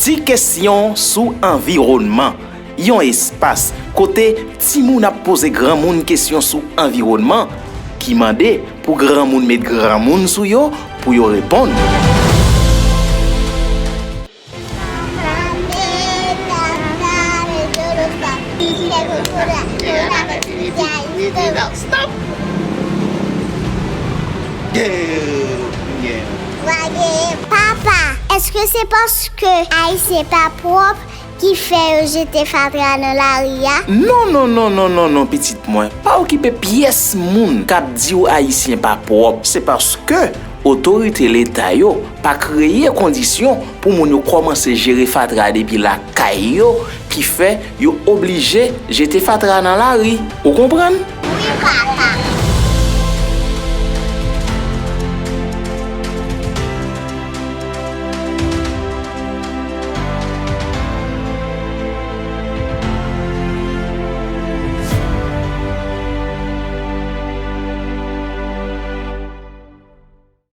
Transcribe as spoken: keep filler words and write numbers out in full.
Ti kesyon sou anviwònman. Yon espas kote timoun ap poze granmoun kesyon sou anviwònman, ki mande pou granmoun met granmoun sou yo pou yo reponn. Papa, èske se paske Ayisyen pa pwòp ki fè yo jete fatra nan lari a? Non, non, non, non, non, non, pitit mwen. Pa okipe pyès moun k ap di w Ayisyen pa pwòp. Se paske otorite Leta yo pa kreye kondisyon pou moun yo kòmanse jere fatra depi lakay yo, ki fè yo oblije jete fatra nan lari. Ou konprann? Wi, papa.